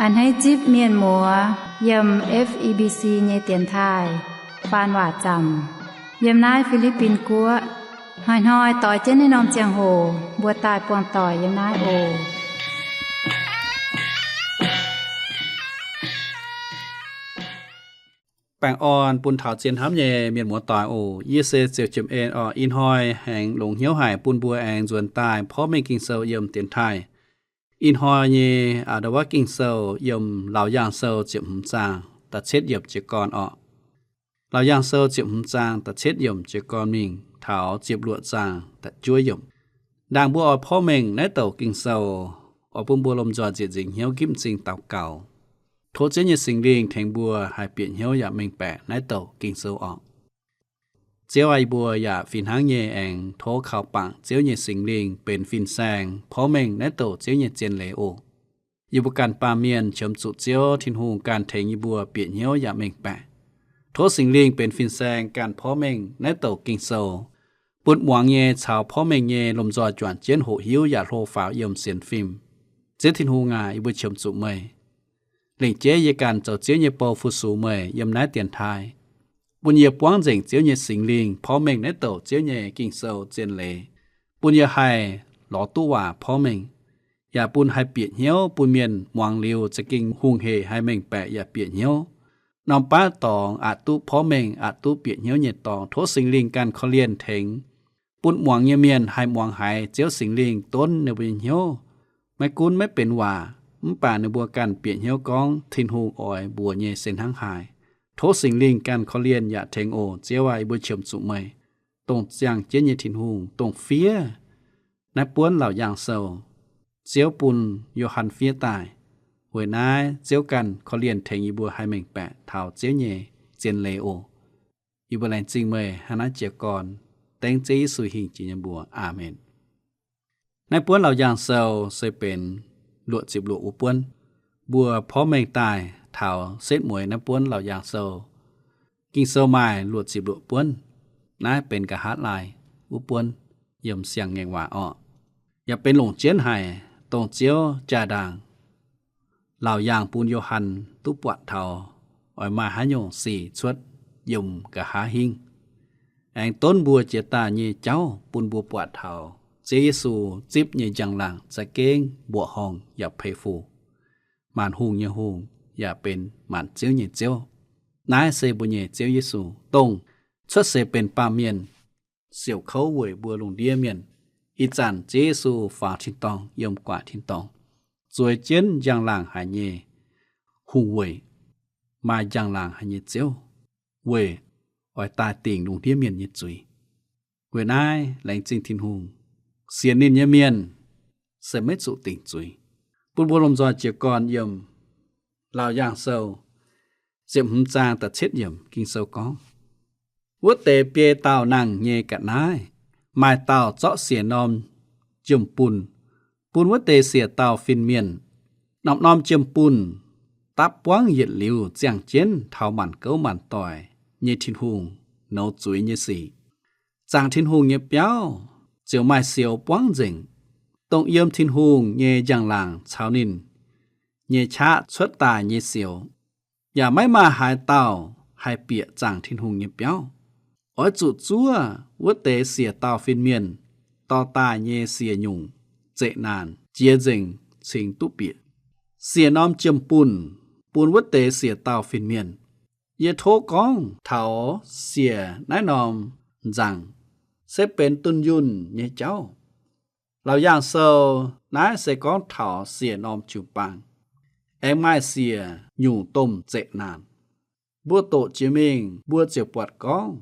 A'hneiv zipv mienh muoz yiem F E B C nyei dienx taaih faan waac zaamc yiem naaiv Fi^li^bin Guoqv. Hnoi-hnoi doix jienv naaiv norm ziangh hoc mbuo daaih buangh doic yiem naaiv oc. Baengh orn bun taux zien hnamv nyei mienh muoz doic oc. Yie se Ziouc Jiem En oc. Ih hnoi aengx longx hnyouv haic bun mbuo aengx nzuonx daaih porv mengh Ging-Sou yiem dienx taaih. Ih hnoi nyei a'ndau wuov Ging-Sou yiem Laauc Yaangh Sou ziepc hmz zaang da'cietv yiemc jiez gorn oc. Laauc Yaangh Sou ziepc hmz zaang da'cietv yiemc jiez gorn mingh taux ziepc luoqc zaang da'juov yiemc. Ndaangc mbuo oix porv mengh naaiv douc Ging-Sou, oix bun mbuo lomh nzoih nzieqc nzingc hnyouv gipv m'zing daux gaux. Tov Ziouv nyei Singx Lingh tengx mbuo haih bieqc hnyouv yaac mengh baeqc naaiv douc Ging-Sou oc. Ziouv aah, yie mbuo yaac fih hnangv nyei aengx tov kaux bangc Ziouv nyei Singx Lingh benx fin-saeng porv mengh naaiv douc Ziouv nyei zien leiz oc. Yie mbuo ganh baamh mienh qiemx zuqc Ziouv Tin-Hungh ganh tengx yie mbuo bieqc hnyouv yaac mengh baeqc. Tov Singx Lingh benx fin-saeng ganh porv mengh naaiv douc Ging-Sou, bun muangx nyei caux porv mengh nyei lomh nzoih juangc jienv hoqc hiuv yaac hlo faaux yiem sienx fim. Ziouv Tin-Hungh aac, yie mbuo qiemx zuqc meih. Lengc jeiv yie ganh zoux Ziouv nyei bou fu-sux meih yiem naaiv dienx taaih. Bun yie buangv nzengc Ziouv nyei Singx Lingh porv mengh naaiv douc Ziouv nyei Ging-Sou zien leiz, bun yie haih lorz duqv waac porv mengh, yaac bun haih bieqc hnyouv, bun mienh muangx liuz za'gengh hungh heic haih mengh baeqc yaac bieqc hnyouv. Norm baav dorngx aqc duqv porv mengh, aqc duqv bieqc hnyouv nyei dorngx, tov Singx Lingh ganh korv-lienh tengx, bun muangx nyei mienh haih muangx haiz Ziouv Singx Lingh donv ninh mbuo nyei hnyouv. Maiv gunv maiv benx waac, mv baac ninh mbuo ganh bieqc hnyouv gorngv Tin-Hungh oix mbuox nyei se hnangv haaix. Tov Singx Lingh ganh korv-lienh yaac tengx oc. Ziouv aac, yie mbuo qiemx zuqc meih, dongh ziangh jienv nyei Tin-Hungh, dongh fiev naaiv buonv Laauc Yaangh Sou. Ziouv bun Yo^han fiev daaih. Weic naaiv Ziouv ganh korv-lienh tengx yie mbuo haih mengh baeqc taux Ziouv nyei zien leiz oc. Yie mbuo laengz zingh meih hnangv naaiv jiez gorn, dengv Ziouv Yesu hingh jiex nyei mbuox. Aamen. Naaiv buonv Laauc Yaangh Sou se benx luoqc ziepc luoqc wuov buonv. Mbuo porv mengh daaih taux setv mueiz naaiv buonv Laauc Yaangh Sou. Ging-Sou maaih luoqc ziepc luoqc buonv. Naaiv benx nqa'haav laai wuov buonv yiem Siang-Ngaengc Waac orqc. Yaac benx longc jienv haic, dongh Ziouv jaa-ndaangc laauc yaangh bun Yo^han duqv buatc taux oix maaih haaix nyungc sic cuotv yiem nqa'haav hingv, aengx donv mbuo jiex daaih nyei jauv bun mbuo buatc taux Ziouv Yesu zipv nyei njang-laangc za'gengh mbuoqc horngh yaac peix fuc, maanc hungh nyei Hungh yaac benx maanc ziouv nyei Ziouv. Naaiv se mbuo nyei Ziouv Yesu, dongh cuotv seix benx baamh mienh, siouc kouv weic mbuo lungh ndiev mienh. Ih zanc Ziouv Yesu faaux tin-dorngh yiem gu'nguaaic tin-dorngh, zueiz jienv njang-laangc haic nyei Hungh weic, maaih njang-laangc haic nyei Ziouv, weic oix daaih dingc lungh ndiev mienh nyei zuiz. Weic naaiv laengz zingh Tin-Hungh, sienx ninh nyei mienh se maiv zuqc dingc zuiz. Bun mbuo lomh nzoih jiez gorn yiem Laauc Yaangh Sou ziepc hmz zaang da'cietv yiemc Ging-Sou gorngv, wuov deix biei dauh nangh nyei ga'naaiv, maaih dauh zorqv siec norm jiem-bunh bun wuov deix siec dauh fin-mienh. Norm-norm jiem-bunh dapv buangv yietc liuz ziangh jienv taux maanc gouv maanc doic nyei Tin-Hungh nouz zuiz nyei sic. Zaangc Tin-Hungh nyei biauv ziouc maaih sioux buangv nzengc, dongh yiem Tin-Hungh nyei njang-laangc caux ninh nyei qaqv cuotv daaih nyei sioux. Yaac maiv maaih haaix dauh haih bieqc zaangc Tin-Hungh nyei biauv. Oix zuqc zuov wuov deix siec dauh fin-mienh dorh daaih nyei siec nyungc zeqc naanc jiex nzengc cingx duqv bieqc. Siec norm jiem-bunh bun wuov deix siec dauh fin-mienh. Yie tov gorngv taux siec naaiv norm nzaangc se benx dunh yunh nyei jauv. Laauc Yaangh Sou naaiv se gorngv taux siec norm jiu-baang, aengx maaih siec nyungc domh zeqc naanc. Mbuo doqc jiex mingh mbuo ziouc buatc gorngv,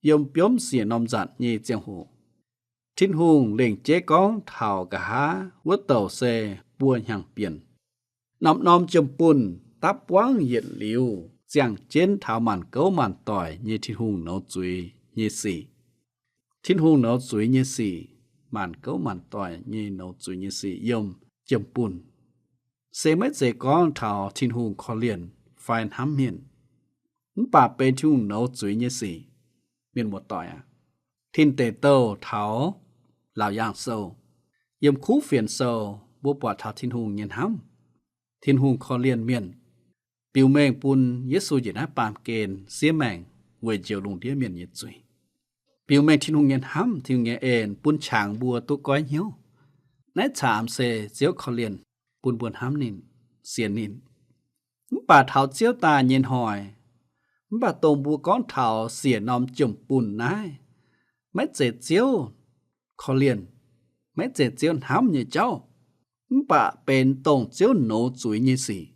yiem biomv siec norm nzatc nyei ziangh hoc, Tin-Hungh lengc jeiv gorngv taux nqa'haav wuov douc se buo hnyangx-bienh. Norm-norm jiem-bunh dapv buangv yietc liuz ziangh jienv taux maanc gouv maanc doic nyei Tin-Hungh nouz zuiz nyei sic. Tin-Hungh nouz zuiz nyei sic, maanc gouv maanc doic nyei nouz zuiz nyei sic yiem jiem-bunh, se maiv zeiz gorngv taux Tin-Hungh korv-lienh fai hnamv mienh, mv baac benx Tin-Hungh nouz zuiz nyei sic. Mienh muoz-doic aac, Tin Deic Douh taux Laauc Yaangh Sou, yiem Kuv Fienx Sou mbuo buatc taux Tin-Hungh nyei hnamv. Tin-Hungh korv-lienh mienh, biux mengh bun Yesu njiec naaiv baamh gen siev maengc weic njoux lungh ndiev mienh nyei zuiz. Biux mengh Tin-Hungh nyei hnamv, Tin-Hungh nyei en bun qangx mbuo duqv goiv hnyouv. Naaiv camv se Ziouv korv-lienh bun mbuo hnamv ninh, sienx ninh. Mv baac taux Ziouv daaih nyei hnoi, mv baac dongh mbuo gorngv taux siec norm jiem-bunh naaiv, maiv zeiz Ziouv korv-lienh, maiv zeiz Ziouv hnamv nyei jauv, mv baac benx dongh Ziouv nouz zuiz nyei sic,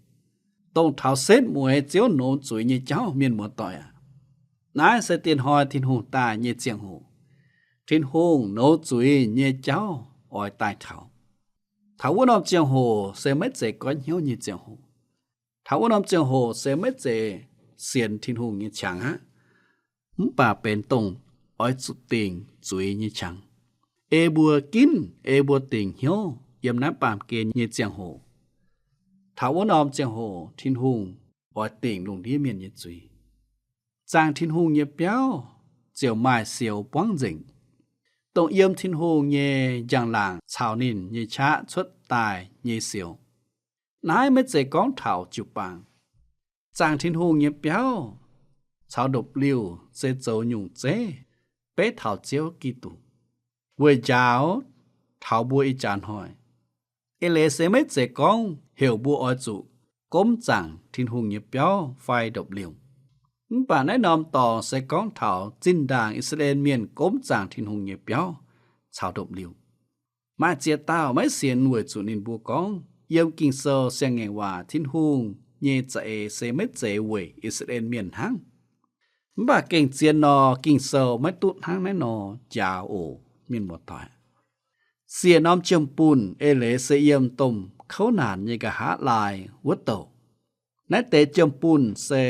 dongh taux setv mueiz Ziouv nouz zuiz nyei jauv, mienh muoz-doic aac. Naaiv se diex hnoi Tin-Hungh daaih nyei ziangh hoc. Tin-Hungh nouz zuiz nyei jauv oix daaih taux. Taux wuov norm ziangh hoc se maiv zeiz goiv hnyouv nyei ziangh hoc. Taux wuov norm ziangh hoc se maiv zeiz sienx Tin-Hungh nyei qangx aqv, mv baac benx dongh oix zuqc dingc zuiz nyei qangx. Ei mbuo ginv, ei mbuo dingc hnyouv yiem naaiv baamh gen nyei ziangh hoc. Taux wuov norm ziangh hoc Tin-Hungh oix dingc lungh ndiev mienh nyei zuiz. Zaangc Tin-Hungh nyei biauv ziouc maaih sioux buangv nzengc, dongh yiem Tin-Hungh nyei njang-laangc caux ninh nyei qaqv cuotv daaih nyei sioux. Naaiv maiv zeiz gorngv taux jiu-baang. Zaangc Tin-Hungh nyei biauv caux ndopv-liuh se zoux nyungc zeiv beiv taux Ziouv Giduc, weic njaaux taux mbuo ih jaax hnoi. Eix leiz se maiv zeiz gorngv heuc mbuo oix zuqc gomv zaangc Tin-Hungh nyei biauv fai ndopv-liuh. Mv baac naaiv norm dorngx se gorngv taux zinh ndaangc I^saa^laa^en Mienh gomv zaangc Tin-Hungh nyei biauv caux ndopv-liuh. Maaih ziex dauh maiv sienx weic zuqc ninh mbuo gorngv yiem Ging-Sou siang-ngaengc waac Tin-Hungh nyei za'eix se maiv zeiz weic I^saa^laa^en Mienh hnangv. Mv baac gengh zien nor, Ging-Sou maiv duqv hnangv naaiv nor njaaux oc, mienh muoz-doic. Siec norm jiem-bunh eix leiz se yiem domh kouv naanc nyei nqa'haav laai wuov douc. Naaiv deix jiem-bunh se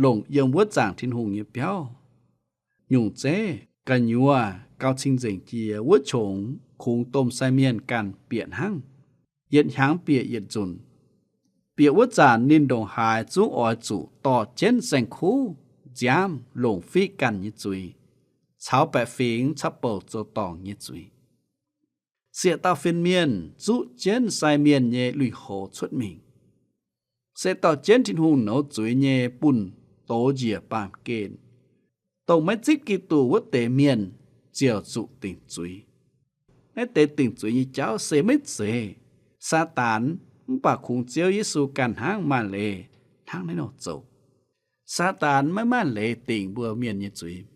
longc yiem wuov zaangc Tin-Hungh nyei biauv nyungc zeiv gu'nyuoz gauh cing-nzengc jiex wuov qongx kungx domh sai mienh ganh bieqc hnangv, yietc hnyangx bieqc yietc nzunc. Bieqc wuov zanc ninh ndongc haaix zungv oix zuqc dorh jienv saeng-kuv nziaamv longc fiqv ganh nyei zuiz, caux baeqc fingx caux bouc zoux dorngc nyei zuiz. Siec dauh fin-mienh zuqv jienv sai mienh nyei lui-houx cuotv mingh. Se dorh jienv Tin-Hungh nouz zuiz nyei bunh dox njiec baamh gen. Dongh maiv zipv Giduc wuov deix mienh ziouc zuqc dingc zuiz. Naaiv deix dingc zuiz nyei jauv se maiv zeiz Saadaan, mv baac kungx Ziouv Yesu ganh hnangv maaih leiz hnangv naaiv nor zoux. Saadaan maiv maaih leiz dingc mbuo mienh nyei zuiz.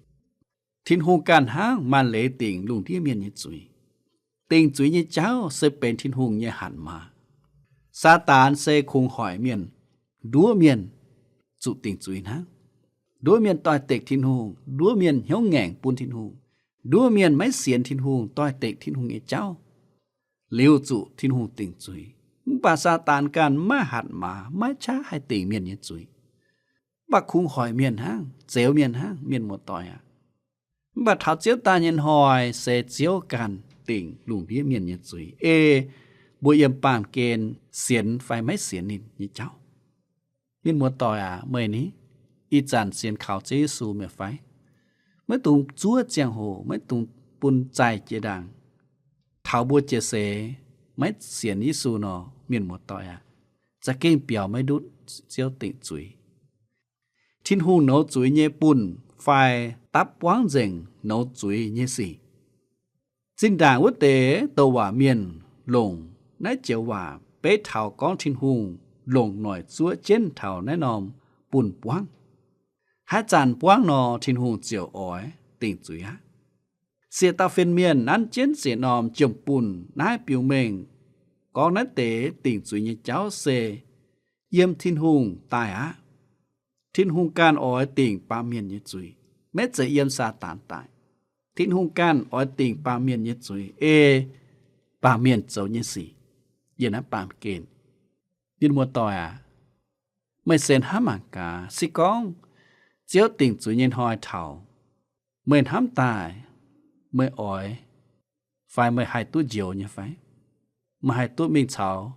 Tin-Hungh ganh hnangv maaih leiz dingc lungh ndiev mienh nyei zuiz. Dingc zuiz nyei jauv se benx Tin-Hungh nyei hatc maaz. Saadaan se kungx hoic mienh, nduov mienh zuqc dingc zuiz hnangv. Nduov mienh doix-dekc Tin-Hungh, nduov mienh hnyouv ngaengc bun Tin-Hungh, nduov mienh maiv sienx Tin-Hungh doix-dekc Tin-Hungh nyei jauv, liuz zuqc Tin-Hungh dingc zuiz. Mv baac Saadaan ganh maiv maaih hatc maaz, maiv qaqv haih dingc mienh nyei zuiz. Mv baac kungx hoic mienh hnangv, zeux mienh hnangv, mienh muoz-doic aac. Mv baac taux Ziouv daaih nyei hnoi se Ziouv ganh dingc lungh ndiev mienh nyei zuiz, ei mbuo yiem baamh gen sienx fai maiv sienx ninh nyei jauv. Mienh muoz-doic aac, meih ni, ih zanc sienx kaux Ziouv Yesu mi'aqv fai? Maiv dungx zuov ziangh hoc, maiv dungx bun zaih jiex ndaangc. Taux mbuo jiex seix maiv sienx Yesu nor, mienh muoz-doic aac, za'gengh biaux maiv ndutv Ziouv dingc zuiz. Tin-Hungh nouz zuiz nyei bunh fai dapv buangv nzengc nouz zuiz nyei sic. Zinh ndaangc wuov deix douc waac mienh longc naaiv joux waac beiv taux gorngv Tin-Hungh longc noic zuov jienv taux naaiv norm bunh buangv. Haaix zanc buangv nor, Tin-Hungh ziouc oix dingc zuiz aqv. Siec dauh fin-mienh nanv jienv siec norm jiem-bunh naaiv biux mengh gorngv naaiv deix dingc zuiz nyei jauv se yiem Tin-Hungh daaih aqv. Tin-Hungh ganh oix dingc baamh mienh nyei zuiz, maiv zeiz yiem Saadaan daaih. Tin-Hungh ganh oix dingc baamh mienh nyei zuiz, ei baamh mienh zoux nyei sic yiem naaiv baamh gen. Mienh muoz-doic aac, meih se hnamv mangc gaax, se gorngv Ziouv dingc zuiz nyei hnoi taux, meih hnamv daaih, meih oix fai meih haih duqv njoux nyei fai? Meih haih duqv mingh caux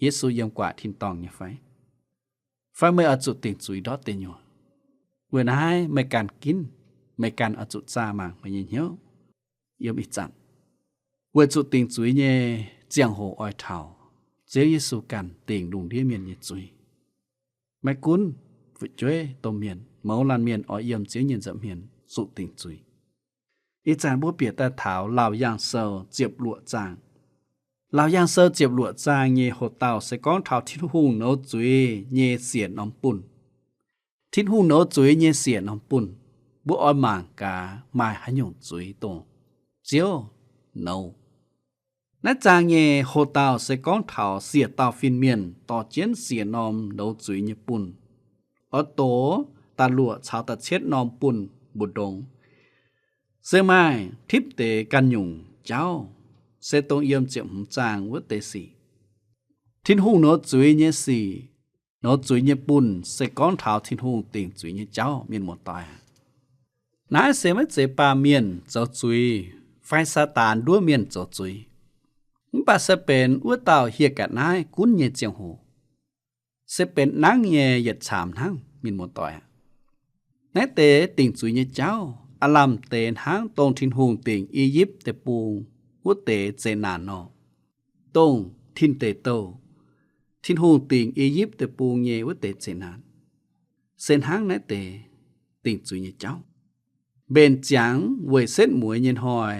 Yesu yiem gu'nguaaic tin-dorngh nyei fai? Fai meih oix zuqc dingc zuiz ndortv deic nyuoqc? Weic naaiv meih ganh ginv, meih ganh oix zuqc zaah mangc meih nyei hnyouv yiem ih zanc. Weic zuqc dingc zuiz nyei ziangh hoc oix taux, Ziouv Yesu ganh dingc lungh ndiev mienh nyei zuiz. Maiv gunv fu'jueiv, domh mienh, mouz laanh mienh oix yiem Ziouv nyei nza'hmien zuqc dingc zuiz. Ih zanc mbuo bieqc daaih taux Laauc Yaangh Sou ziepc luoqc zaang. Laauc Yaangh Sou ziepc luoqc zaang nyei hoc dauh se gorngv taux Tin-Hungh nouz zuiz nyei siec norm bunh. Tin-Hungh nouz zuiz nyei siec norm bunh, mbuo oix mangc gaax maaih haaix nyungc zuiz dongh Ziouv nouz. Naaiv zaang nyei hoc dauh se gorngv taux siec dauh fin-mienh dorh jienv siec norm nouz zuiz nyei bunh, oix dox da'luoqc caux da'cietv norm bunh mbu'ndongx, se maaih tipv deix ganh nyungc jauv, se dongh yiem ziepc hmz zaang wuov deix sic. Tin-Hungh nouz zuiz nyei sic, nouz zuiz nyei bunh se gorngv taux Tin-Hungh dingc zuiz nyei jauv, mienh muoz-doic. Naaiv se maiv zeiz baamh mienh zoux zuiz fai Saadaan nduov mienh zoux zuiz, mv baac se benx wuov dauh hieh ga'naaiv gunv nyei ziangh hoc, se benx nangv nyei yietc caamx hnangv, mienh muoz-doic aac. Naaiv deix dingc zuiz nyei jauv aav lamh deix hnangv dongh Tin-Hungh dingc I^yipv Deic-Bung wuov deix zeqc naanc nor, dongh tin deic douh, Tin-Hungh dingc I^yipv Deic-Bung nyei wuov deix zeqc naanc, se hnangv naaiv deix dingc zuiz nyei jauv. Mbenc ziangx weic setv mueiz nyei hnoi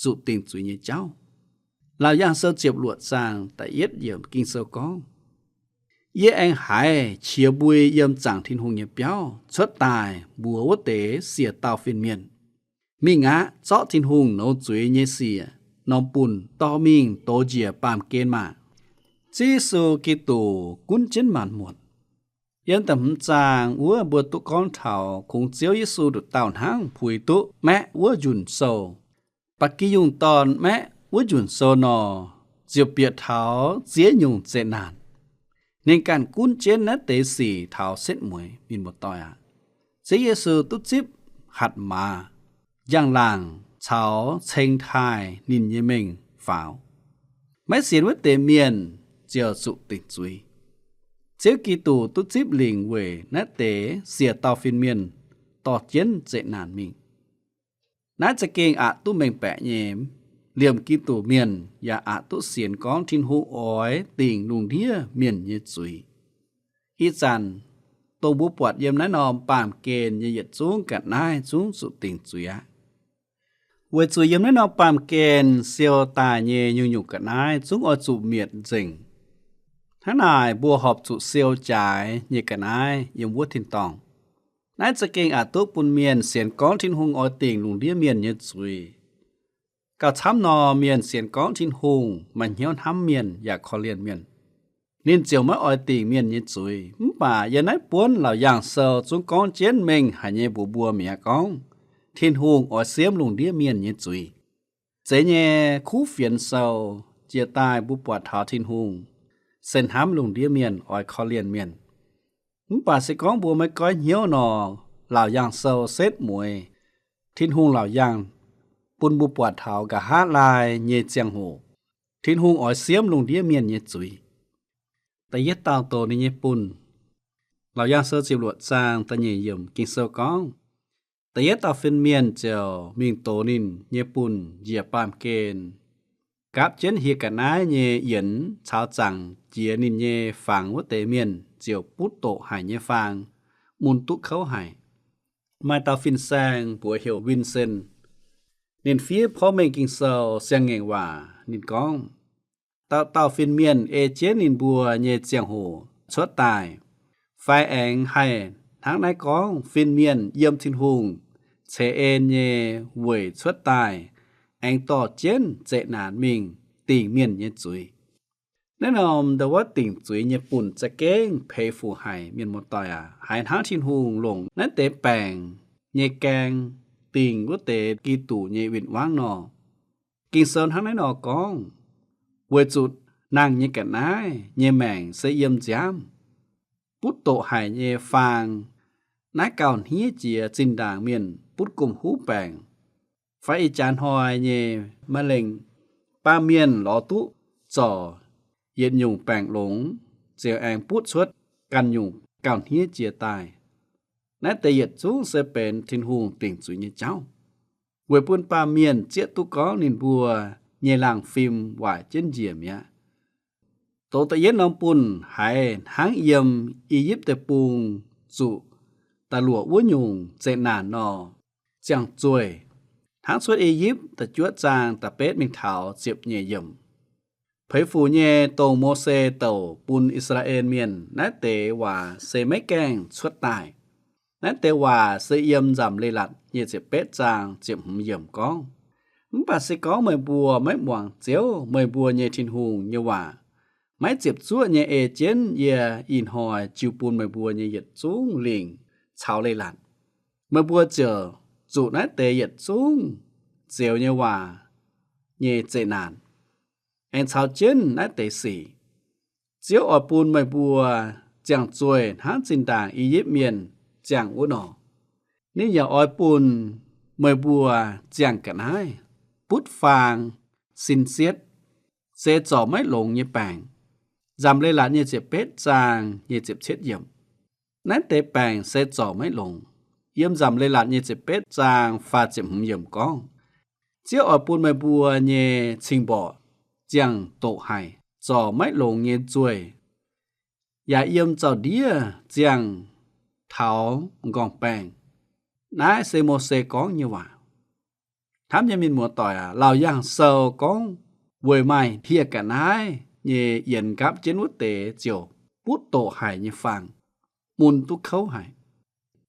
zuqc dingc zuiz nyei jauv. Laauc Yaangh Sou ziepc luoqc zaang da'yietv yiemc Ging-Sou gorngv, Yie aengx haiz qiex mbui yiem zaangc Tin-Hungh nyei biauv cuotv daaih mbuox wuov deix siec dauh fin-mienh, Mingh aqv, zorqv Tin-Hungh nouz zuiz nyei siec norm bunh dorh mingh dox njiec baamh gen maah! Ziouv Yesu Giduc gunv jienv maanc muotc. Yiem da'hmz zaang wuov mbuo duqv gorngv taux kungx Ziouv Yesu nduqc dauh hnangv puix duqv maeqv wuov njunc sou. Ba'gi yungh dorn maeqv wuov njunc sou nor, ziouc bieqc taux ziex nyungc zeqc naanc. Ninh ganh gunv jienv naaiv deix sic taux setv mueiz, mienh muoz-doic aac. Ziouv Yesu duqv zipv hatc maaz, njang-laangc caux ceng taaih ninh nyei mengh faaux. Maiv sienx wuov deix mienh ziouc zuqc dingc zuiz. Ziouv Giduc duqv zipv lingc weic naaiv deix siec dauh fin-mienh dorh jienv zeqc naanc mingh. Naaiv za'gengh aqc duqv mengh baeqc nyei. Liemh Giduc mienh yaac aqc duqv sienx gorngv Tin-Hungh oix dingc lungh ndiev mienh nyei zuiz. Ih zanc dongh mbuo buatc yiem naaiv norm baamh gen nyei yietc zungv ga'naaiv zungv zuqc dingc zuiz aqv. Weic zuqc yiem naaiv norm baamh gen siou daaih nyei nyungc-nyungc ga'naaiv zungv oix zuqc mietc nzengc. Hnangv naaic mbuo horpc zuqc siou jaaix nyei ga'naaiv yiem wuov tin-dorngh. Naaiv za'gengh aqc duqv bun mienh sienx gorngv Tin-Hungh oix dingc lungh ndiev mienh nyei zuiz. Gauh camv nor, mienh sienx gorngv Tin-Hungh maaih hnyouv hnamv mienh yaac korv-lienh mienh, ninh ziouc maiv oix dingc mienh nyei zuiz. Mv baac yiem naaiv buonv Laauc Yaangh Sou zungv gorngv jienv mengh haic nyei mbuox mbuo mi'aqv gorngv, Tin-Hungh oix siemv lungh ndiev mienh nyei zuiz. Zeiz nyei, kuv fienx sou jiex daaih mbuo buatc taux Tin-Hungh se hnamv lungh ndiev mienh, oix korv-lienh mienh. Mv baac se gorngv mbuo maiv goiv hnyouv nor, Laauc Yaangh Sou setv mueiz, Tin-Hungh Laauc Yaangh bun mbuo buatc taux nqa'haav laai nyei ziangh hoc, Tin-Hungh oix siemv lungh ndiev mienh nyei zuiz. Da'yietv dauh dox ninh nyei bunh. Laauc Yaangh Sou ziepc luoqc zaang da'nyeic yiemc Ging-Sou gorngv, da'yietv dauh fin-mienh ziouc mingh dox ninh nyei bunh njiec baamh gen, gapv jienv hieh ga'naaiv nyei yienx caux zaangc jiex ninh nyei fangx wuov deix mienh ziouc butv doqc haic nyei faang, mun duqv kouv haic. Maaih dauh fin-saeng mbuox heuc Win-sen. Ninh fiev porv mengh Ging-Sou siang-ngaengc waac. Ninh gorngv, dauh dauh fin-mienh ei jienv ninh mbuo nyei ziangh hoc cuotv daaih, fai aengx haih hnangv naaiv gorngv, fin-mienh yiem Tin-Hungh ceix en nyei weic cuotv daaih, aengx dorh jienv zeqc naanc mingh dingc mienh nyei zuiz. Naaiv norm ndau wuov dingc zuiz nyei bunh za'gengh peix fuc haic, mienh muoz-doic aac. Haiz hnangv Tin-Hungh longc naaiv deix baengc nyei gaeng dingc wuov deix Giduc nyei win-wangv nor. Ging-Sou hnangv naaiv nor gorngv, weic zuqc nangh nyei ga'naaiv nyei maengc se yiem nziaamv, butv doqc haic nyei faang. Naaiv gauh hniev jiex zinh ndaangc mienh butv gomh huv baengc, fai ih jaax hnoi nyei ma'lengc. Baamh mienh lorz duqv zorc yietc nyungc baengc longx, ziouc aengx butv cuotv ganh nyungc gauh hniev jiex daaih. Naaiv deix yietc zungv se benx Tin-Hungh dingc zuiz nyei jauv, weic bun baamh mienh zieqv duqv gorngv ninh mbuo nyei laangh fim waaic jienv njiec mi'aqv. Doz da'yietv norm bunh haiz hnangv yiem I^yipv Deic-Bung zuqc da'luoqc wuov nyungc zeqc naanc nor, ziangh zueih, hnangv Cuotv I^yipv da'juov zaang da'betv mingh taux ziepc nyeic yiemc. Peix fuc nyei dongh Mose douc bun I^saa^laa^en Mienh naaiv deix waac se maiv gaengh cuotv daaih. Naaiv deix waac se yiem Nzamc Leiz-Latc nyic ziepc betv zaang ziepc hmz yiemc gorngv, Mv baac se gorngv meih mbuo maiv muangx Ziouv, meih mbuo nyei Tin-Hungh, nyei waac, maiv ziepc zuoqv nyei ei jienv yie ih hnoi jiu bun meih mbuo nyei yietc zungv lingc caux leiz-latc, meih mbuo ziouc zuqc naaiv deix yietc zungv zioux nyei waac nyei zeqc naanc, aengx caux jienv naaiv deix sic. Ziouv oix bun meih mbuo ziangh zueih hnangv zinh ndaangc I^yipv Mienh ziangh wuov nor. Ninh yaac oix bun meih mbuo ziangh ga'naaiv, butv faang, sin sietv, se zorc maiv longx nyei baengc. Nzamc Leiz-Latc nyic ziepc betv zaang nyic ziepc cietv yiemc. Naaiv deix baengc se zorc maiv longx. Yiem Nzamc Leiz-Latc nyic ziepc betv zaang faah ziepc hmz yiemc gorngv, Ziouv oix bun meih mbuo nyei cing-mborqc ziangh doqc haic, zorc maiv longx nyei zueih, yaac yiem zaux-ndiev ziangh taux m'nqorngv-baengh. Naaiv se Mose gorngv nyei waac. Hnamv nyei mienh muoz-doic aac, Laauc Yaangh Sou gorngv weic maaih hieh ga'naaiv nyei yienx nqaapv jienv wuov deix ziouc butv doqc haic nyei faang, mun duqv kouv haic.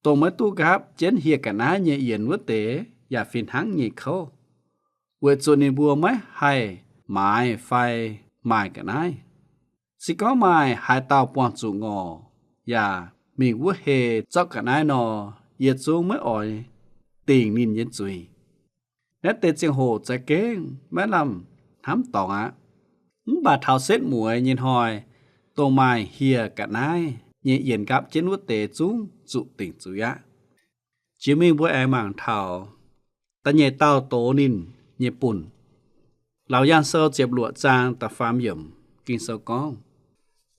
Dongh maiv duqv nqaapv jienv hieh ga'naaiv nyei yienx wuov deix yaac fih hnangv nyei kouv, weic zuqc ninh mbuo maiv haih maaiz fai maaic ga'naaiv. Se gorngv maaih haaix dauh buangh zuqc ngorc yaac mingh wuov hei zorqv ga'naaiv nor, yie zungv maiv oix dingc ninh nyei zuiz. Naaiv deix ziangh hoc za'gengh maiv lamh hnamv dorngx aqv. Mv baac taux setv mueiz nyei hnoi, dongh maaih hieh ga'naaiv nyei yienx nqaapv jienv wuov deix zungv zuqc dingc zuiz aqv. Jiex mingh mbuo aengx mangc taux da'nyeic dauh doz ninh nyei bunh. Laauc Yaangh Sou ziepc luoqc zaang da'faam yiemc Ging-Sou gorngv,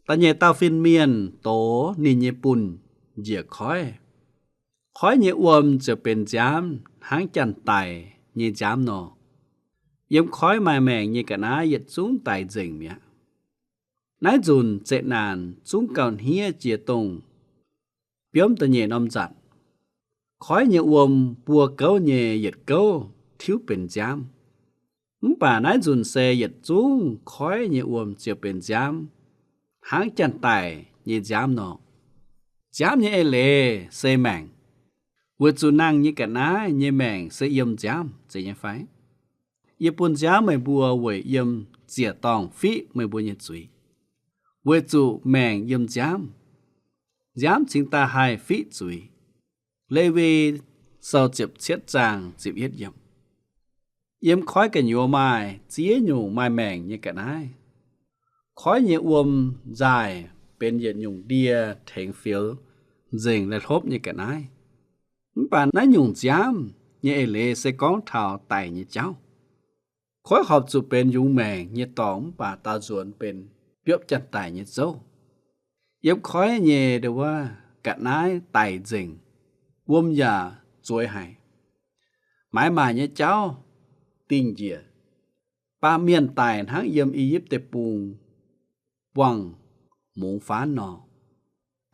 Da'nyeic dauh fin-mienh doz ninh nyei bunh njiec koiv. Koiv nyei wuom ziouc benx nziaamv hnangv janx-daic nyei nziaamv nor. Yiem koiv maaih maengc nyei ga'naaiv yietc zungv daic nzengc mi'aqv. Naaiv nzunc zeqc naanc zungv gauh hniev jiex dongh biomv da'nyeic norm nzatc. Koiv nyei wuom buo gouv nyei yietc gouv tiuv benx nziaamv. Mv baac naaiv nzunc se yietc zungv koiv nyei wuom ziouc benx nziaamv, hnangv janx-daic nyei nziaamv nor. Nziaamv nyei eix leiz se maengc, weic zuqc nangh nyei ga'naaiv nyei maengc se yiem nziaamv, zeiz nyei fai? Yie bun nziaamv meih mbuo weic yiem ziec-dorngh fiqv meih mbuo nyei zuiz, weic zuqc maengc yiem nziaamv. Nziaamv cingx daaih haih fiqv zuiz. Lewi Sou ziepc cietv zaang ziepc yietv yiemc. Yiem koiv gu'nyuoz maaih ziex nyungc maaih maengc nyei ga'naaiv. Koiv nyei wuom nzaaih benx yietc nyungc ndie tengx fioux nzengc lai-hlopv nyei ga'naaiv. Mv baac naaiv nyungc nziaamv nyei eix leiz se gorngv taux daic nyei jauv. Koiv horpc zuqc benx yungz maengc nyei dorngx mv baac daaux nzuonx benx biopv janx-daic nyei zouv. Yiem koiv nyei ndau wuov ga'naaiv daic nzengc, wuom yaac zueiz haic. Maaiz maaic nyei jauv dingh njiec, baamh mienh daic hnangv yiem I^yipv Deic-Bung buangh mungz faanv nor.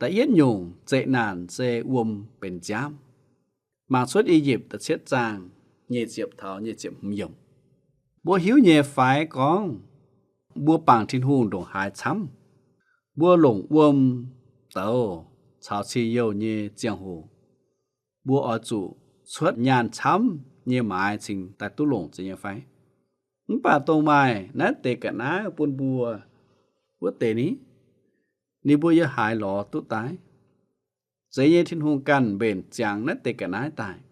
Da'yietv nyungc zeqc naanc se wuom benx nziaamv. Mangc Cuotv I^yipv da'cietv zaang nyic ziepc taux nyic ziepc hmz yiemc. Mbuo hiuv nyei fai gorngv mbuo bangc Tin-Hungh ndongc haaix camv? Mbuo longc wuom douz caux cing-youh nyei ziangh hoc, mbuo oix zuqc cuotv nyaanh camv nyei maaiz cingx daaih duqv longc, zeiz nyei fai? Mv baac dongh maaih naaiv deix ga'naaiv bun mbuo wuov deix ni, ninh mbuo yiem haaix lorz duqv daaih? Zeiz nyei, Tin-Hungh ganh mbenc ziangx naaiv deix ga'naaiv daaih.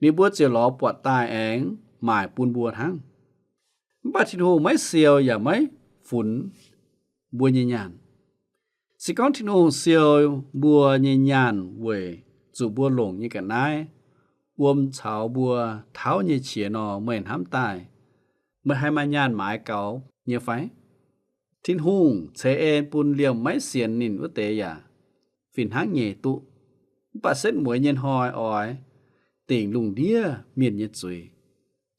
Ninh mbuo ziouc lorz buatc daaih aengx maaic bun mbuo hnangv. Mv baac Tin-Hungh maiv siou yaac maiv funx mbuo nyei nyaanh. Se gorngv Tin-Hungh siou mbuo nyei nyaanh weic zuqc mbuo longc nyei ga'naaiv, wuom caux mbuo tauv nyei qiex nor, meih hnamv daaih meih haih maaih nyaanh maaiz gaux nyei fai? Tin-Hungh ceix en bun liemh maiv sienx ninh wuov deix yaac fih hnangv nyei duqv. Mv baac setv mueiz nyei hnoi oix dingc lungh ndiev mienh nyei zuiz,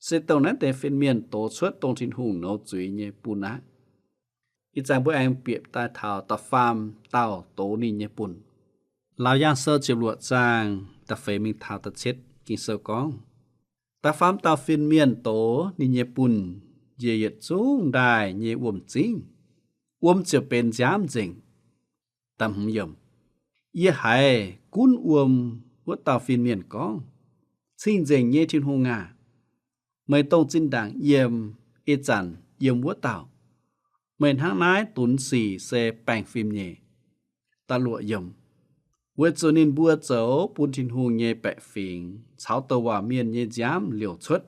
se dongh naaiv deix fin-mienh doz cuotv dongh Tin-Hungh nouz zuiz nyei bun aqv. Ih zanc mbuo aengx bieqc daaih taux da'faam dauh doz ninh nyei bunh. Laauc Yaangh Sou ziepc luoqc zaang da'feix mingh taux da'cietv Ging-Sou gorngv, da'faam dauh fin-mienh doz ninh nyei bunh njiec yietc zungv ndaaih nyei wuom-zingv, wuom ziouc benx nziaamv nzengc. Yie haiz gunv wuom wuov dauh fin-mienh gorngv, Cing-Nzengc nyei Tin-Hungh aah! Meih dongh zinh ndaangc yiem, ih zanc yiem wuov dauh. Meih hnangv naaiv dunx sic se baengh fim nyei. Weic zuqc ninh mbuo zoux bun Tin-Hungh nyei baeqc fingx caux douc waac mienh nyei nziaamv liouc cuotv.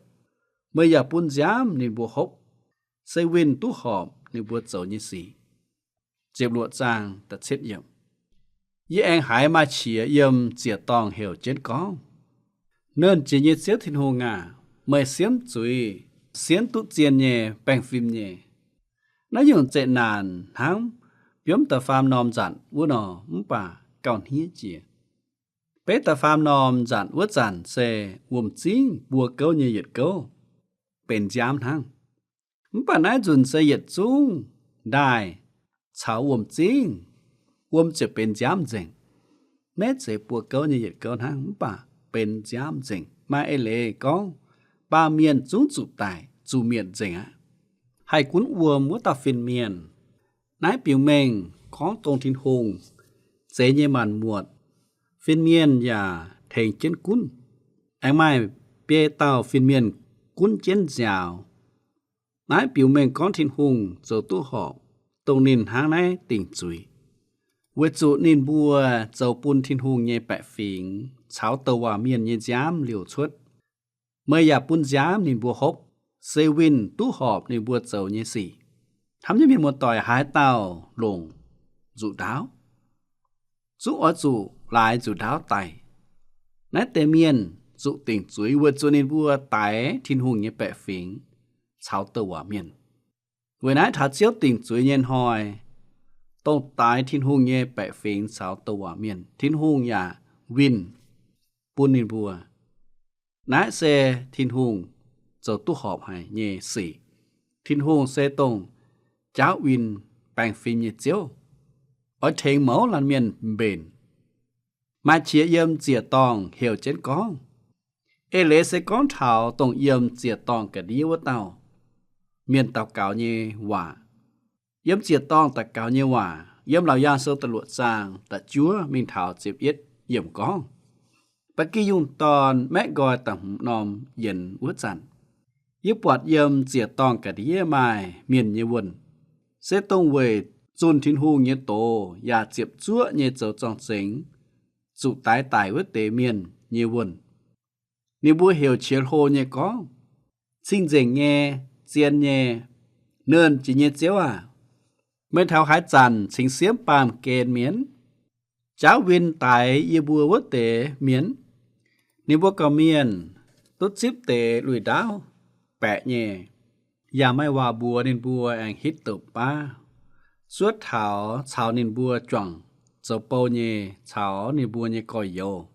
Meih yaac bun nziaamv ninh mbuo hopv, se winh duqv horpc ninh mbuo zoux nyei sic. Yie aengx haiz maaih qiex yiem ziec-dorngh heuc jienv gorngv, Nernh Jiex nyei Ziouv Tin-Hungh aah! Meih siemv zuiz, sienx duqv zien nyei, baengh fim nyei. Naaiv nyungc zeqc naanc hnangv biomv da'faam norm nzanc wuov nor, mv baac gauh hniev jiex. Beiv da'faam norm nzanc wuov zanc se wuom-zingv buo gouv nyei yietc gouv, benx nziaamv hnangv. Mv baac naaiv nzunc se yietc zungv ndaaih caux wuom-zingv, wuom ziouc benx nziaamv nzengc. Naaiv zeiz buo gouv nyei yietc gouv hnangv, mv baac benx nziaamv nzengc. Maaih eix leiz gorngv, baamh mienh zungv zuqc daic, zuqc mietc nzengc aqv. Haih gunv wuom wuov dauh fin-mienh, naaiv biux mengh gorngv dongh Tin-Hungh zeix nyei maanc muotc, fin-mienh yaac tengx jienv gunv. Aengx maaih biei dauh fin-mienh gunv jienv nziaaux. Naaiv biux mengh gorngv Tin-Hungh zoux duqv horpc dongh ninh hnangv naaiv dingc zuiz, weic zuqc ninh mbuo zoux bun Tin-Hungh nyei baeqc fingx caux douc waac mienh nyei nziaamv liouc cuotv. Meih yaac bun nziaamv ninh mbuo hopv, se winh duqv horpc ninh mbuo zoux nyei sic. Hnamv nyei mienh muoz-doic, haaix dauh longc nzuqc ndaauv, zungv oix zuqc laaix nzuqc ndaauv daic. Naaiv deix mienh zuqc dingc zuiz weic zuqc ninh mbuo daix Tin-Hungh nyei baeqc fingx caux douc waac mienh. Weic naaiv taux Ziouv dingc zuiz nyei hnoi, dongh daix Tin-Hungh nyei baeqc fingx caux douc waac mienh, Tin-Hungh yaac winh bun ninh mbuo. Naaiv se Tin-Hungh zoux duqv horpc haic nyei sic. Tin-Hungh se dongh jaauv win baengh fim nyei Ziouv, oix tengx mouz laanh mienh mbenc. Maaih qiex yiem ziec-dorngh heuc jienv gorngv, eix leiz se gorngv taux dongh yiem ziec-dorngh ga'ndiev wuov dauh mienh daux gaux nyei waac. Yiem ziec-dorngh daux gaux nyei waac, yiem Laauc Yaangh Sou da'luoqc zaang da'juov mingh taux ziepc yietv yiemc gorngv, Ba'gi Yungh Dorn maeqv nqoi da'hmz norm yienx wuov zanc, yie buatc yiem ziec-dorngh ga'ndiev maaih mienh nyei wuonh, se dongh weic zunh Tin-Hungh nyei doz yaac ziepc zuoqv nyei zoux zorng-zengx, zuqc daix daic wuov deix mienh nyei wuonh. Ninh mbuo heuc qiex hlo nyei gorngv, Cing-Nzengc nyei, zien nyei, Nernh Jiex nyei Ziouv aah! Meih taux haaix zanc cingx siemv baamh gen mienh, jaauv win daix yie mbuo wuov deix mienh? Ninh mbuo gorqv-mienh duqv zipv deix lui-ndaauv baeqc nyei, yaac maaih waac mbuox ninh mbuo aengx hitv douz-baav, zuov taux caux ninh mbuo juangc zoux bou nyei caux ninh mbuo nyei gorx-youz,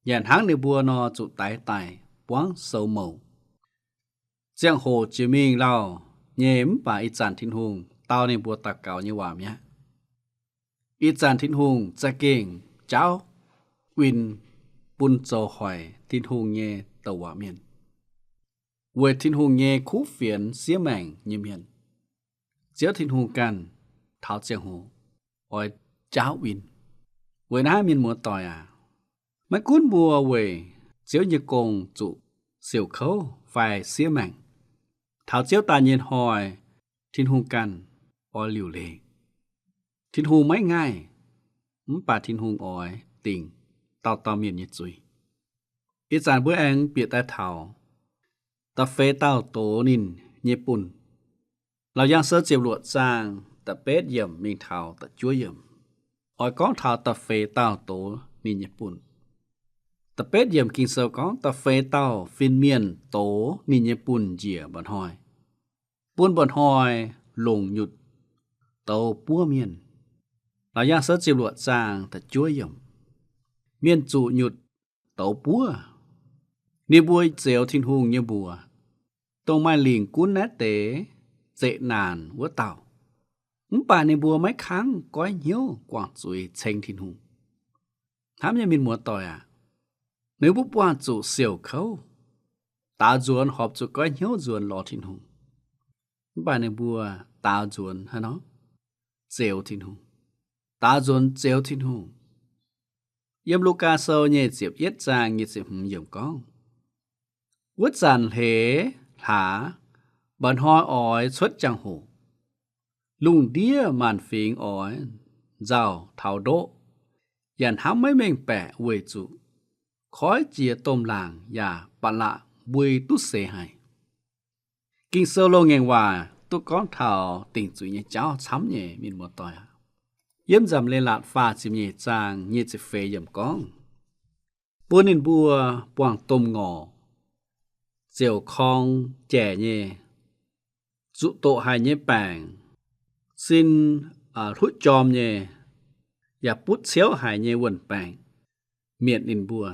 yaac hnangv ninh mbuo nor zuqc daix daic buangv sou mouc. Ziangh hoc jiex mingh lauh nyei, mv baac ih zanc Tin-Hungh dau ninh mbuo daux gaux nyei waac mi'aqv. Ih zanc Tin-Hungh za'gengh jaauv win bun zoux hoic Tin-Hungh nyei douc waac mienh, weic Tin-Hungh nyei kuv fienx siev maengc nyei mienh. Ziouv Tin-Hungh ganh taux ziangh hoc oix jaauv win. Weic naaiv, mienh muoz-doic aac, maiv gunv mbuo weic Ziouv nyei gong zuqc siouc kouv fai siev maengc, taux Ziouv daaih nyei hnoi, Tin-Hungh ganh oix liuc leiz. Tin-Hungh maiv ngaih, mv baac Tin-Hungh oix dingc dauh dauh mienh nyei zuiz. Ih zanc mbuo aengx bieqc daaih taux da'feix dauh doz ninh nyei bunh. Laauc Yaangh Sou ziepc luoqc zaang da'betv yiemc mingh taux da'juov yiemc, oix gorngv taux da'feix dauh doz ninh nyei bunh. Da'betv yiemc Ging-Sou gorngv, da'feix dauh fin-mienh doz ninh nyei bunh njiec mba'hnoi, bun mba'hnoi longc nyutc douz buov mienh. Laauc Yaangh Sou ziepc luoqc zaang da'juov yiemc. Mienh zuqc nyutc douz buov. Ninh mbuo zioux Tin-Hungh nyei mbuox, dongh maaih lingc gunv naaiv deix zeqc naanc wuov dauh. Mv baac ninh mbuo maiv kangv goiv hnyouv guangc zuiz ceng Tin-Hungh. Hnamv nyei mienh muoz-doic aac, ninh mbuo buangh zuqc siouc kouv, daaux nzuonx horpc zuqc goiv hnyouv nzuonx lorz Tin-Hungh. Mv baac ninh mbuo daaux nzuonx haaix nor? Zioux Tin-Hungh. Daaux nzuonx zioux Tin-Hungh. Yiem Lugaa Sou nyei ziepc yietv zaang nyei ziepc hmz yiemc gorngv, wuov zanc hleix hlaax, mba'hnoi oix cuotv jangx-hoc, lungh ndiev maanc fingx oix nzauh taux ndoqv, yaac hnamv maiv mengh baeqc weic zuqc koiv jiex domh laangc yaac ba'laqc mbui duqv seix haic. Ging-Sou loz-ngaengc waac duqv gorngv taux dingc zuiz nyei jauv camv nyei, mienh muoz-doic aac. Yiem Nzamc Leiz-Latc faah ziepc nyeic zaang nyei ziepc feix yiemc gorngv, bun ninh mbuo buangh domh ngorc, ziouc korng jaic nyei, zuqc doqc haic nyei baengc, sin hluqv jorm nyei, yaac butv ciouv haic nyei wuon-baengc mietc ninh mbuo.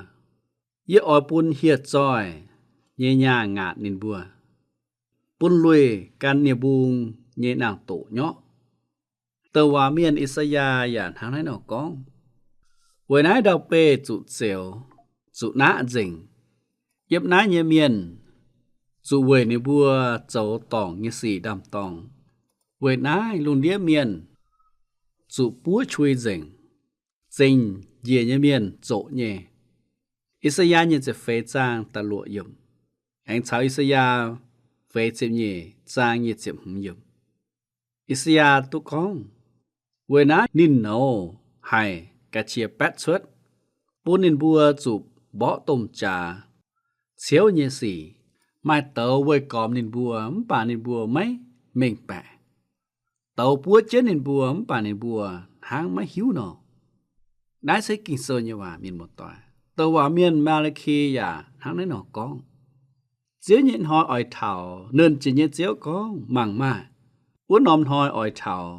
Yie oix bun hieh zoih nyei nyaah ngaatc ninh mbuo, bun luih gan nie-mbung nyei naang-doqc nyorqv. Douc waac mienh I^saa^yaa yaac hnangv naaiv nor gorngv, weic naaiv ndau-beih zuqc zioux, zuqc naqv nzengc. Yiem naaiv nyei mienh zuqc weic ninh mbuo zoux dorngc nyei sic ndaam-dorng. Weic naaiv lungh ndiev mienh zuqc buov qui nzengc, zengc njiec nyei mienh zoqc nyei. I^saa^yaa nyei ziepc feix zaang da'luoqc yiemc, aengx caux I^saa^yaa feix ziepc nyeic zaang nyei ziepc hmz yiemc. I^saa^yaa duqv gorngv, weic naaiv ninh nouz haic ga'qiex baetv cuotv, bun ninh mbuo zuqc mborqv domh jaax ciouv nyei sic. Maaih douz weih gormx ninh mbuo, mv baac ninh mbuo maiv mengh baeqc. Douz buov jienv ninh mbuo, mv baac ninh mbuo hnangv maiv hiuv nor. Naaiv se Ging-Sou nyei waac, mienh muoz-doic. Douc waac mienh Maa^li^ki yaac hnangv naaiv nor gorngv. Ziouv nyei hnoi oix taux. Nernh Jiex nyei Ziouv gorngv, mangc maah! Wuov norm hnoi oix taux.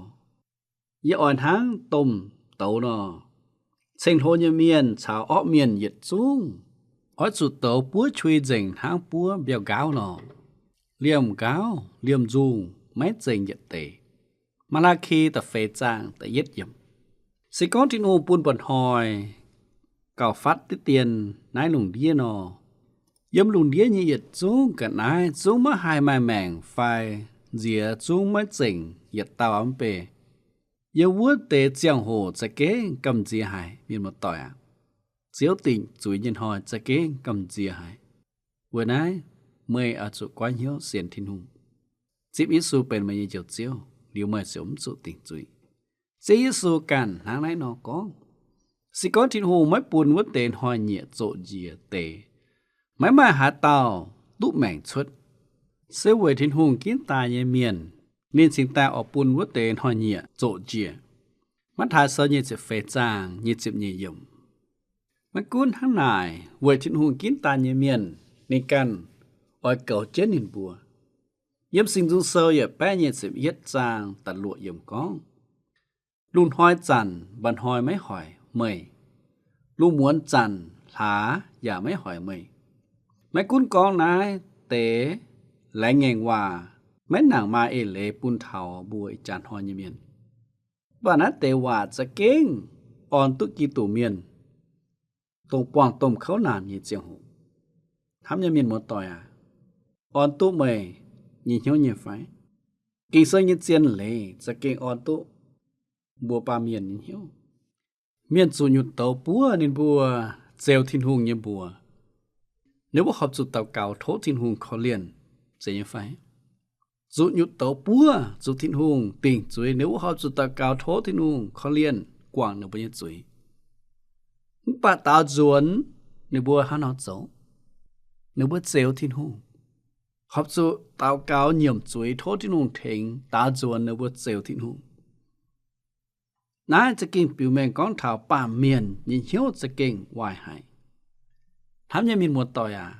Yie oix hnangv domh douz nor. Ceng-Hlo nyei mienh caux orqv mienh yietc zungv oix zuqc douz buov qui nzengc hnangv buov mbiauh nqaauv nor. Liemh nqaauv, liemh nzungh maiv zengc yietc deix. Maa^laa^ki da'feix zaang da'yietv yiemc. Se gorngv Tin-Hungh bun mba'hnoi gauh fatv diqv dien naaiv lungh ndiev nor, yiem lungh ndiev nyei yietc zungv ga'naaiv zungv maiv haih maaih maengc fai nziex zungv maiv zengc yietc dauh mv bei. Yiem wuov deix ziangh hoc za'gengh gamh nziex haic, mienh muoz-doic aac. Ziouv dingc zuiz nyei hnoi za'gengh gamh nziex haic. Weic naaiv meih oix zuqc goiv hnyouv sienx Tin-Hungh, zipv Yesu benx meih nyei Njoux Ziouv, liuz meih ziouc mv zuqc dingc zuiz. Ziouv Yesu ganh hnangv naaiv nor gorngv, se gorngv Tin-Hungh maiv bun wuov deix hnoi-nyieqc zoqc njiec deix, maiv maaih haaix dauh duqv maengc cuotv. Se weic Tin-Hungh ginv daaih nyei mienh, ninh cingx daaih oix bun wuov deix hnoi-nyieqc zoqc njiec. Matv^taai Sou nyei ziepc feix zaang nyei ziepc nyeic yiemc. Maiv gunv hnangv naaic, weic Tin-Hungh ginv daaih nyei mienh, ninh ganh oix goux jienv ninh mbuo. Yiem Singx Nzung Sou yietc baeqv nyei ziepc yietv zaang da'luoqc yiemc gorngv, lungh hnoi zanc mba'hnoi maiv hoic meih, lungh muonz zanc hlaax yaac maiv hoic meih. Maiv gunv gorngv naaiv deix laengz ngaengc waac maiv nangc maaih eix leiz bun taux mbuo ih jaax hnoi nyei mienh. Mv baac naaiv deix waac za'gengh orn duqv Giduc Mienh, dongh buangh domh kouv naanc nyei ziangh hoc. Hnamv nyei mienh muoz-doic aac, orn duqv meih nyei hnyouv nyei fai? Ging-Sou nyei zien leiz za'gengh orn duqv mbuo baamh mienh nyei hnyouv. Mienh zuqc nyutc douz buov ninh mbuo zeux Tin-Hungh nyei mbuox. Ninh mbuo horpc zuqc daux gaux tov Tin-Hungh korv-lienh, zeiz nyei fai? Zuqc nyutc douz buov, zuqc Tin-Hungh dingc zuiz, ninh mbuo horpc zuqc daux gaux tov Tin-Hungh korv-lienh guangc ninh mbuo nyei zuiz. Mv baac daaux nzuonx ninh mbuo hnangv nor zoux? Ninh mbuo zeux Tin-Hungh. Horpc zuqc daux gaux nyiemc zuiz tov Tin-Hungh tengx, daaux nzuonx ninh mbuo zeux Tin-Hungh. Naaiv za'gengh biux mengh gorngv taux baamh mienh nyei hnyouv za'gengh waaic haic. Hnamv nyei mienh muoz-doic aac,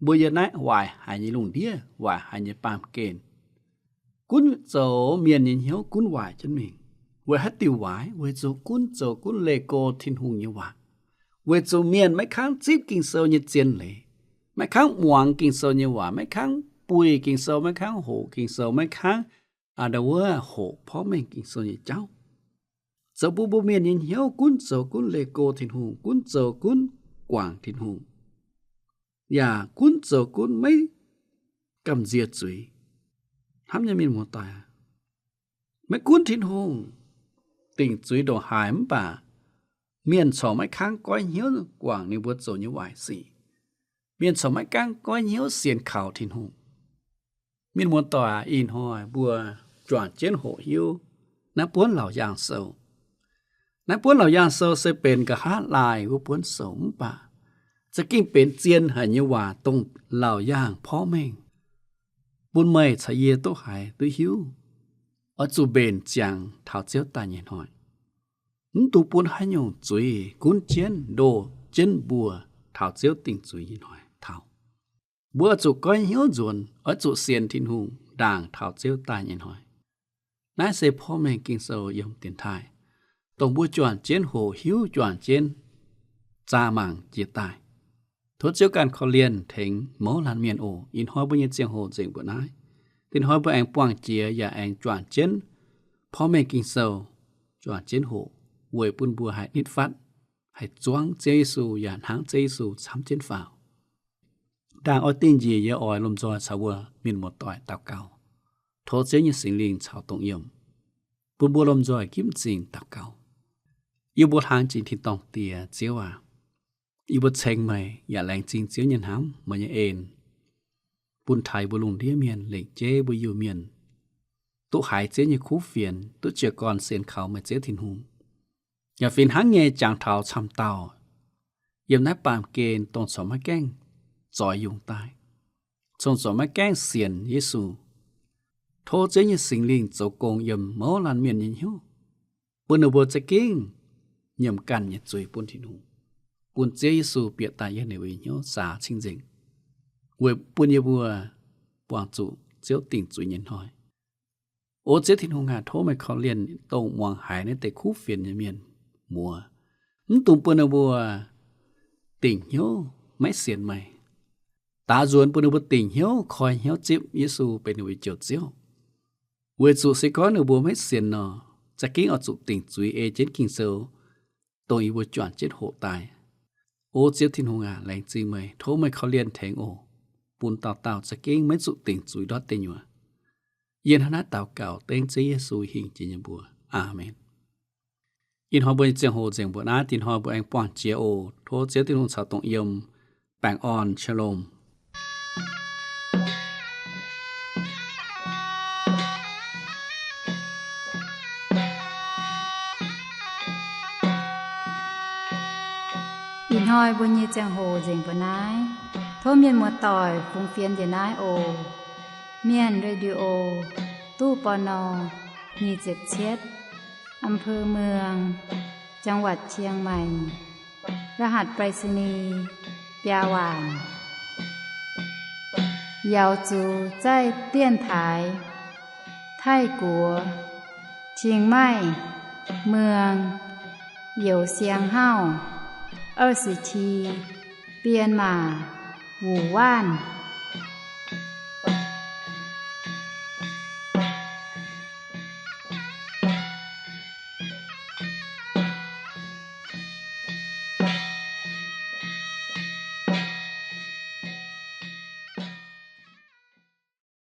mbuo yiem naaiv waaic haic nyei lungh ndiev, waaic haic nyei baamh gen, gunv zoux mienh nyei hnyouv gunv waaic jienv mingh. Weic haaix diuc waaic? Weic zuqc gunv zoux gunv leih go Tin-Hungh nyei waac. Weic zuqc mienh maiv kangv zipv Ging-Sou nyei zien leiz, maiv kangv muangx Ging-Sou nyei waac, maiv kangv buih Ging-Sou, maiv kangv hoqc Ging-Sou, maiv kangv aa, ndau wuov hoqc porv mengh Ging-Sou nyei jauv. Zoux bun mbuo mienh nyei hnyouv gunv zoux gunv leih go Tin-Hungh, gunv zoux gunv guangc Tin-Hungh, yaac gunv zoux gunv maiv gamh nziex zuiz. Hnamv nyei mienh muoz-doic aac, maiv gunv Tin-Hungh dingc zuiz ndongc haaix mv baac mienh corc maiv kangv goiv hnyouv guangc ninh mbuo zoux nyei waaic sic. Mienh corc maiv kangv goiv hnyouv sienx kaux Tin-Hungh. Mienh muoz-doic aac, ih hnoi mbuo juangc jienv hoqc hiuv naaiv buonv Laauc Yaangh Sou. Naaiv buonv Laauc Yaangh Sou se benx nqa'haav laai wuov buonv sou mv baac za'gengh benx zien haic nyei waac dongh Laauc Yaangh porv mengh bun meih caux yie duqv haiz duqv hiuv, oix zuqc mbenc ziangx taux Ziouv daaih nyei hnoi. Mv dungx bun haaix nyungc zuiz gunv jienv ndoh jienv mbuo taux Ziouv dingc zuiz nyei hnoi taux. Mbuo oix zuqc goiv hnyouv nzuonx, oix zuqc sienx Tin-Hungh ndaangc taux Ziouv daaih nyei hnoi. Naaiv se porv mengh Ging-Sou yiem dienx taaih, dongh mbuo juangc jienv hoqc hiuv, juangc jienv zaah mangc jiex daaih. Tov Ziouv ganh korv-lienh tengx mouz laanh mienh oc. Ih hnoi mbuo nyei ziangh hoc nzengc mbuo naaiv. Dinh hnoi mbuo aengx buangh jiex yaac aengx juangc jienv porv mengh Ging-Sou, juangc jienv hoqc weic bun mbuo haih nitv fatv, haih zuangv Ziouv Yesu yaac hnangv Ziouv Yesu camv jienv faaux. Ndaangc oix dingh njiec yie oix lomh nzoih caux mbuo mienh muoz-doic daux gaux, tov Ziouv nyei Singx Lingh caux dongh yiem, bun mbuo lomh nzoih ginv m'zing daux gaux. Yie mbuo hlang jiex tin-dorngh Diex, Ziouv aac, yie mbuo ceng meih yaac laengz zingh Ziouv nyei hnamv, meih nyei en, bun taux mbuo lungh ndiev mienh, lengc jeiv mbuo Iu-Mienh, duqv haiz Ziouv nyei kuv fienx, duqv jiez gorn sienx kaux meih Ziouv Tin-Hungh, yaac fih hnangv nyei jangx taux camv dauh yiem naaiv baamh gen dongh corc maiv gaengh zoix yungz daaih, cong-zoh maiv gaengh sienx Yesu. Tov Ziouv nyei Singx Lingh zoux gong yiem mouz laanh mienh nyei hnyouv, bun ninh mbuo za'gengh nyiemc ganh nyei zuiz bun Tin-Hungh, bun Ziouv Yesu bieqc daaih yiem ninh mbuo nyei hnyouv saax cing-nzengc, weic bun yie mbuo buangh zuqc Ziouv dingc zuiz nyei hnoi. O Ziouv Tin-Hungh aac, tov meih korv-lienh dongh muangx haiz naaiv deix kuv fienx nyei mienh muoz, mv dungx bun ninh mbuo dingc hnyouv maiv sienx meih. Daaux nzuonx bun ninh mbuo dingc hnyouv koi hnyouv zipv Yesu benx ninh mbuo nyei Njoux Ziouv, weic zuqc se gorngv ninh mbuo maiv sienx nor, za'gengh oix zuqc dingc zuiz ei jienv Ging-Sou, dongh yie mbuo juangc jienv hoqc daaih. O Ziouv Tin-Hungh aac, laengz zingh meih, tov meih korv-lienh tengx oc, bun dauh dauh za'gengh maiv zuqc dingc zuiz ndortv deic nyuoqc. Yie hnangv naaiv daux gaux dengv Ziouv Yesu hingh jiex nyei mbuox. Aamen. Ih hnoi mbuo nyei ziangh hoc nzengc mbuo naaiv, dinh hnoi mbuo aengx buangh jiex oc. Tov Ziouv Tin-Hungh caux dongh yiem. Baengh orn, shalom. Ih hnoi mbuo nyei ziangh hoc nzengc mbuo naaiv. Tov mienh muoz-doic fungx fienx njiec naaiv oc. Mienh Radio, ตู้ ปณ. nyic ziepc cietv, อำเภอเมือง จังหวัดเชียงใหม่ รหัสไปรษณีย์ biaa waanc. 瑶族在电台 ไทกัว เชียงใหม่ เมือง 有限号 二十七 biên mã 五万.